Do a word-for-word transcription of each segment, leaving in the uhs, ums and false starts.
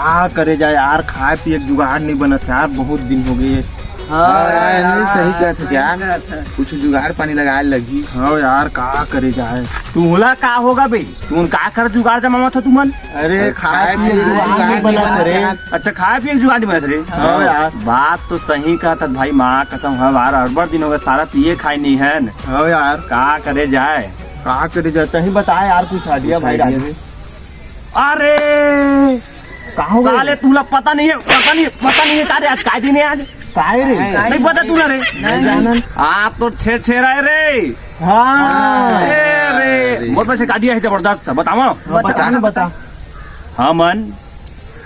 का करे जाए यार, खाए पिए के जुगाड़ नहीं बनत यार, बहुत दिन हो गए। हाँ, हाँ, यार, नहीं, सही कहत है यार। कुछ जुगाड़ पानी लगाए लगही। हाँ यार, का करे जाए। तुमला का होगा बे? तुमन का कर जुगाड़ जमावत हो तुमन? अरे, खाए पिए के जुगाड़ नहीं बनत रे। अच्छा, खाए पिए के जुगाड़ नहीं बनत रे? हाँ यार। बात तो सही कहत भाई, माँ कसम, हमार अड़बड़ दिन हो गए, सारा पिए खाए नहीं है। हाँ यार। का करे जाए? का करे जाए? तही बता यार, कुछ आइडिया भाई। अरे, का हो गए? साले, तुला पता नहीं है, पता नहीं, पता नहीं है का रे, आज काय दिन है आज? काय रे? नहीं पता तुला रे? नहीं जानन। आज तो छेरछेरा है रे। हाँ। ए रे, मोर पास एक आइडिया है जबरदस्त, बतावा। बता ना, बता। हमन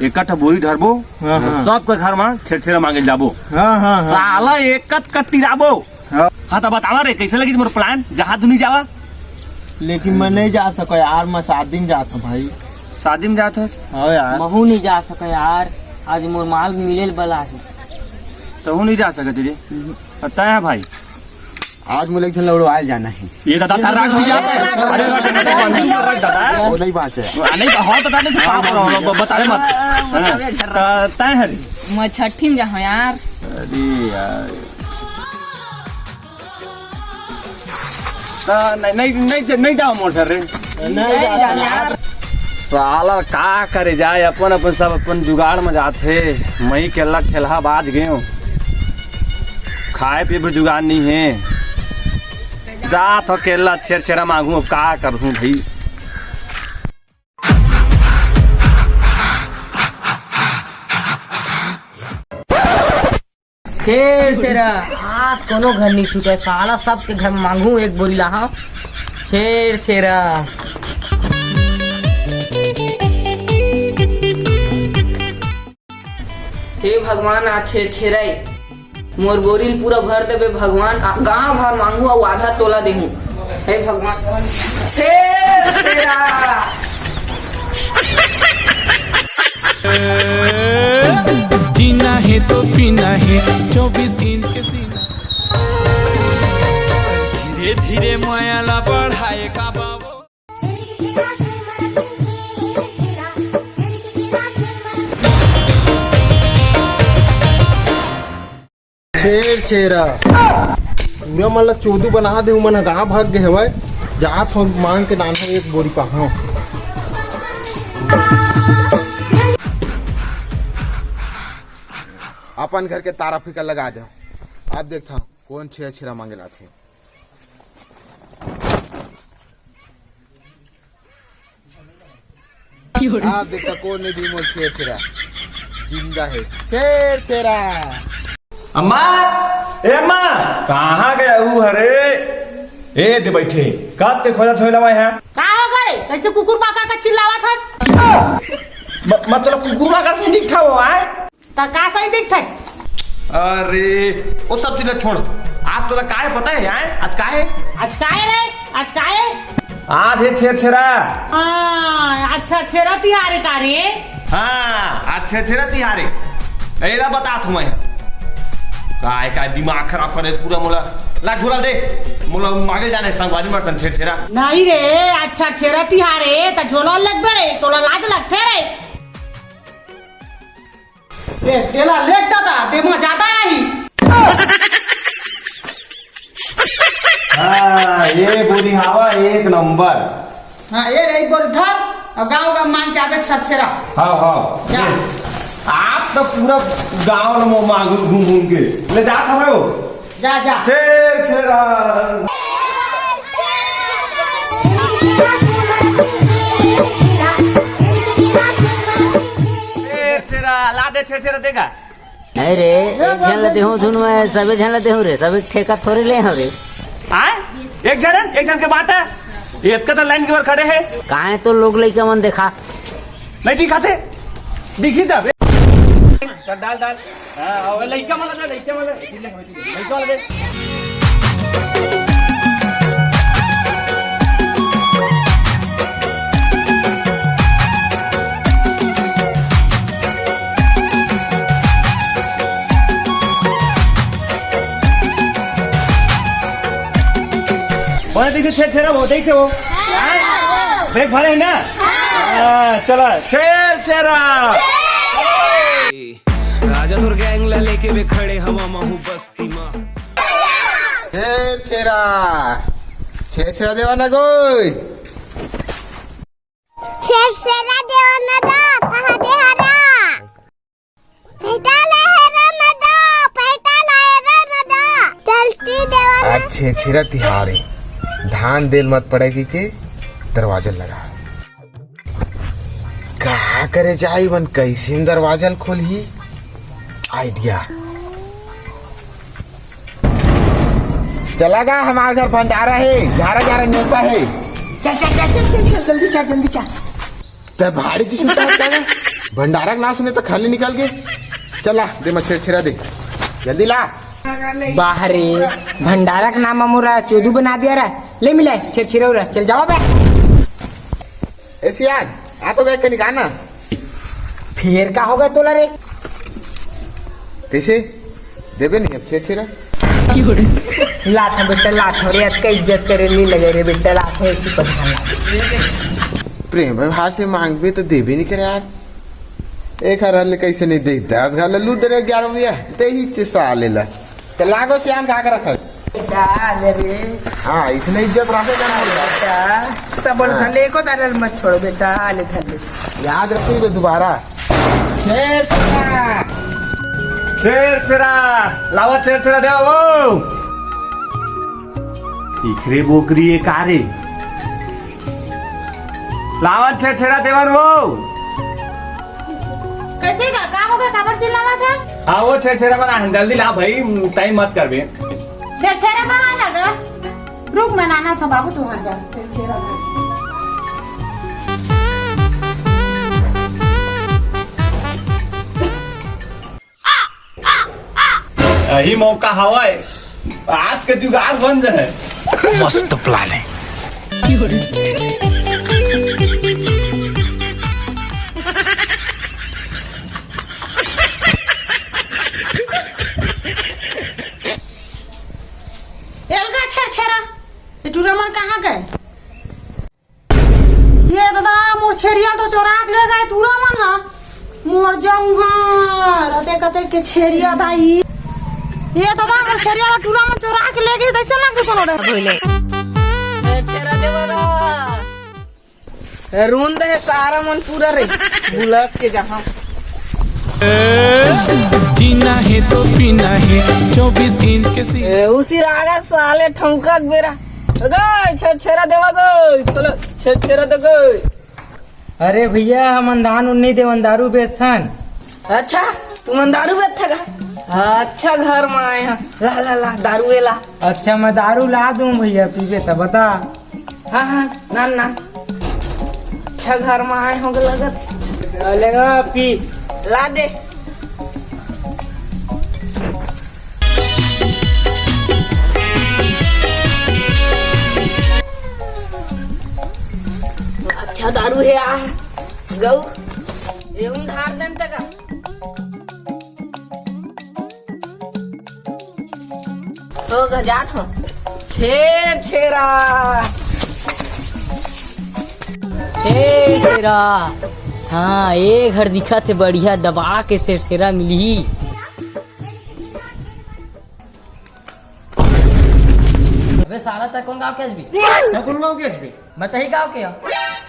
एक कट्ठा बोरी धरबो, हाँ, हाँ। सबके घर में छेरछेरा मांगे जाबो। हाँ, हाँ, हाँ। साला एक कट कट्टी जाबो। हाँ। हाँ, तो बतावा रे, कैसे लगी तुम्हारा प्लान? जहाँ दुनी जावा। लेकिन मैं नहीं जा सको यार, मैं शादी में जात हूँ भाई। शादी में जात हो? हाँ यार। महू नहीं जा सको यार, आज मोर माल मिले बला है। तो हूँ नहीं जा सकते रे। और तय है भाई? आज मुझे एक झन लौड़वाए जाना है। ये दादा, तार राख भैया। अरे, राख, राख, राख, राख, दादा। वो नहीं बाँचे। आ, नहीं, बहुत दादा, नहीं, हाँ, हाँ, हाँ। बता दे मत। हाँ, हाँ। तो तय है रे। मैं छठी में जाऊँ यार। अरे यार। नहीं, नहीं, नहीं, नहीं जाओ मोर सर रे। नहीं जाना यार। साला का करे जाए, अपन अपन सब अपन जुगाड़ में जात हे। मई केला ठेलहा बाज गयो, खाए पिए भी जुगाड़ नहीं है। जात हो केला छेरछेरा मांगू, अब का करूँ भाई। छेरछेरा, आज कोनो घर नहीं छूटे साला, सबके घर में मांगू एक बोरी लाहा। छेरछेरा। हे भगवान, आज छेरछेरा ए। मोर बोरी ल पूरा भर देबे भगवान, आ, गांव भर मांगू अउ आधा तोला देहूं। हे भगवान, छेरछेरा। जीना है तो पीना है, चौबीस इंच के सीना। धीरे धीरे मया ला बढ़ाए का बाबू। छेरछेरा। पूरा मन ला चोदू बना दे, मन ह गाँव भाग गे हवय। जात हो मांग के लानहूं एक बोरी पाहा। अपन घर के तारा फीका लगा दे। अब देखता हूँ कौन छेरछेरा मांगे लाथे। आप देखा कौन नहीं दी मोर छेरछेरा, जिंदा है छेरछेरा। अम्मा, ए अम्मा, कहाँ गया हू हरे? ए दे बैठे, कब ते खोजत होइला मैं यहाँ? का हो गए? कैसे कुकुर बाका का चिल्लावत है? म-, मतलब कुकुर बाका से दिखता हो आए? त का सही दिखथे? अरे, वो सब चीज ला छोड़। आज तोला काय पता है, आय? आज काय है? आज काय रे? आज काय है? आज है छेरछेरा। हाँ, आज छेरछेरा तिहार है का रे? हाँ, आज छेरछेरा तिहार है। एला बता तू मैं। काय, काय दिमाग खराब करे पूरा मोला। ला झोला दे। मोला मांगे जाना है संगवारी मर्दन छेरछेरा। नहीं रे, आज छेरछेरा तिहार है, त झोला लगबे रे, तोला लाज लगथे रे। ए, तेला लेट दादा, देमा जादा आही। हाँ, ये बोरी हवा एक नंबर। हाँ, ये रही बोरी धर, अउ गाँव गाँव मांग के आबे छेरछेरा। हाँ, हाँ। जा। ये, आप तो पूरा गाँव में मांगू घूम घूम के ले जात हवे हो। जा, जा। छेरछेरा। छेरछेरा, ला दे छेरछेरा देगा। नहीं रे, एक झन ला देहूं धुन में, सबे झन ला देहूं रे, सबे ठेका थोड़े ले हव रे। आय? एक झन, एक झन के बात है। ये इतका तो लाइन के ऊपर खड़े हैं। काहे तो लोग लइका मन देखा। नहीं दिखाते, दिखी जा। चल डाल, डाल। हाँ, अब लइका मन दे, लइका मन दे। लइका मन दे। बोले, देखिए, छेरछेरा वो, देखिए वो। हाँ? बैग भरे हैं ना? हाँ, चला, छेरछेरा। तोर गैंग ला लेके बे खड़े हवा महू बस्ती मा। छेरछेरा, छेरछेरा देवा ना गोई। छेरछेरा देवा ना दा, कहाँ दे हरा? पेटा ला हेरा ना दा, पेटा ला हेरा ना दा। चलती देवा ना। आज छेरछेरा तिहार हे, धान देल मत पड़े कहिके दरवाजा लगा। का करे जाई मन, कइसे दरवाजा ल खोलही? आइडिया। चला गा, हमार घर भंडारा हे, झारा झारा नेवता हे। चल, चल, चल, चल, चल, चल, जल्दी चल, जल्दी चल। ते भाड़ी जी सुनता है का? भंडारा के नाम सुने तो खाली निकल के। चला, दे मच्छर छेरा दे, जल्दी ला। बाहरे भंडारा के नाम मोरा चोदू बना दिया रे। ले मिले छेरछेरा उरा, चल जावा बे। ए सियान, आ तो गए कनिक आना। फेर का होगे तोला रे? कइसे? देबे नहीं अब छेरछेरा? लात हँव बेटा, लात हँव रे, अतका इज्जत करे नहीं लगे रे बेटा, लात हँव ऐसी प्रधान लात। प्रेम व्यवहार से मांगबे तो देबे नहीं करे यार। एक हजार ले कइसे नहीं दे, दस हजार ले लूट डरे ग्यारह भैया, दे ही चे साले ला। चल लागो सियान, का करत हस? बेटा, ले रे। हाँ, इसने इज्जत रखे का ना बेटा। सब बोल हाँ। धले को तारे मत छोड़ बेटा, ले धले। याद रखिए बे दोबारा। छेरछेरा। छेरछेरा। लावा छेरछेरा दे वो। इखरे बोकरी ये का रे? लावन छेरछेरा देवन वो। कइसे का, का होगे, काबर चिल्लावत हे? हाँ, वो छेरछेरा बना है, जल्दी ला भाई, टाइम मत कर बे। छेरछेरा बना लगा। रुक, मैं लानत हँव बाबू, तू वहाँ जा। छेरछेरा बना। यही मौका हवय, आज के जुगाड़ बन जाए। मस्त प्लान है। एलगा छेरछेरा, ये टूरा मन कहाँ गए? ये दादा, मोर छेरिया तो चोरा के ले गए टूरा मन हा। मोर जाऊं हा, रते कते के छेरिया दाई। ये दादा, मोर छेरिया ला टूरा मन चोरा के ले गए, तइसे लगथे कोनो डर। भइले। ए, छेरा देवा गा। ए, रूंद हे सारा मन पूरा रे। बुलक के जहां। जीना है तो पीना है, चौबीस इंच के सी- ए, उसी रागा साले ठौंका के बेरा। गए, छेरछेरा देवा गए, चलो, छेरछेरा दे गए। अरे भैया, हमन धान उन नहीं देवन, दारू बेचथन। अच्छा, तुमन दारू बेचथे का? अच्छा, घर में आए हैं, ला, ला, ला, दारू ए ला। अच्छा, मैं दारू ला दूं भैया, पीबे त बता। हाँ, हाँ, ना, ना। अच्छा, घर में आए होगे लगत। ले गा, पी। ला दे। अच्छा दारू हे यार, गऊ, एहू धार देन तका। तो गजात हो, छेरछेरा। छेरछेरा। हाँ, ए घर दिखत हे बढ़िया, दबा के छेरछेरा मिलही। अबे साला, तै कोन गांव के हस बे? तै कोन गांव के हस बे? मैं तही गांव के हूं।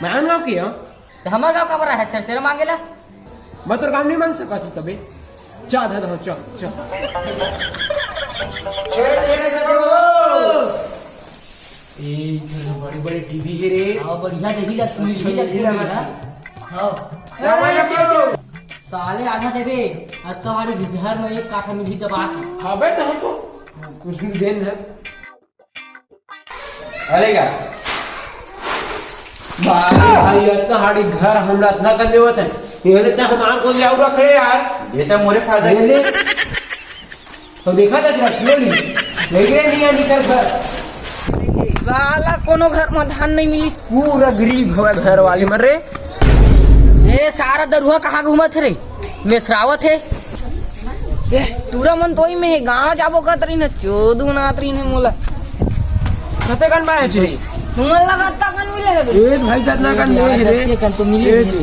मैं आन गांव के हूं। त हमर गांव काबर आय हस छेरछेरा मांगे ला? मैं तोर गांव नहीं मांग सकत हूं तबे। जा दादा, चल, चल। ए, इधर बड़ी-बड़ी टीवी हे रे। हां, बढ़िया देखी जा, सुनी भी जाती है ना। हां। ए, ए, ए, ए, साले आधा देबे, अतका भारी घर में एक काठा मिलही दबा के। हां बे, तो हम तो कुछ दिन देन है। अरे का? भाई, भाई, अतना हाड़ी घर हमरा अतना कर देवत है। ये ले, हमार को जाऊ रखे यार। ये तो मोरे फायदा ये ले। तो देखा था तेरा क्यों नहीं? नहीं रे, नहीं है निकल घर। साला कोनो घर में धान नहीं मिली। पूरा गरीब हवा घर वाली मर रे। ए, सारा दरुहा कहाँ घूमत रे? मेसरावत हे। ए, टूरा मन तो ही में हे, गाँव जाबो कहत रही न, चोदू नात रही न मोला। कते कन बाय चली? तुमन लगा ता कन मिले हे बे? ए भाई, जतना कन ले रे। कन तो मिले ए रे। तू।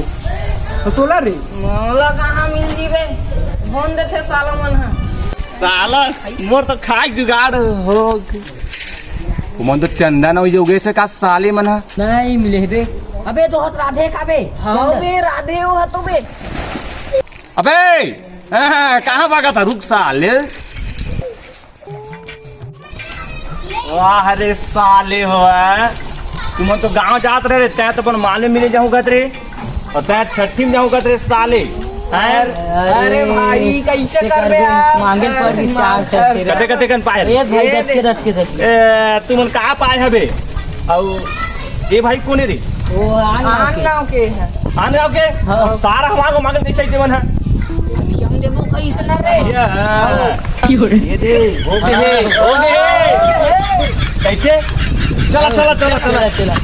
तो तोला रे? मोला कहाँ मिल जी बे? कौन देथे साला मन ह? साला, मोर तो खाए जुगाड़ हो। तुमन तो चंदा न होगे से का साले मन ह? नहीं मिले बे। अबे तो हत राधे का बे? हाँ बे, राधे हो तो बे। अबे, हाँ, कहाँ भागा था? रुक साले। वाह रे साले हो, हैं? तुमन तो गांव जात रहे रे, तैं तो अपन माले मिले जाहूं कहत रे, अउ तैं छट्ठी में जाहूं कहत रे साले, हैं? अरे भाई, कैसे करबे आप? मांगे ल पड़ रही चार सौ। कते कते कन पाए? ए भाई, ए दस के, दे। दस के, दस के। ए, तुमन का पाए हबे? अउ ए भाई कोने रे? वो आन आन गाँव के। गाँव के है। आन गाँव के? हाँ। सारा हमारे को मांगे कैसे ऐसे मन है? हम देबो कैसे ना रे? ये, हाँ। ये दे, हो गए, हो गए। कैसे? चला, चला, चला, चला। चला, चला।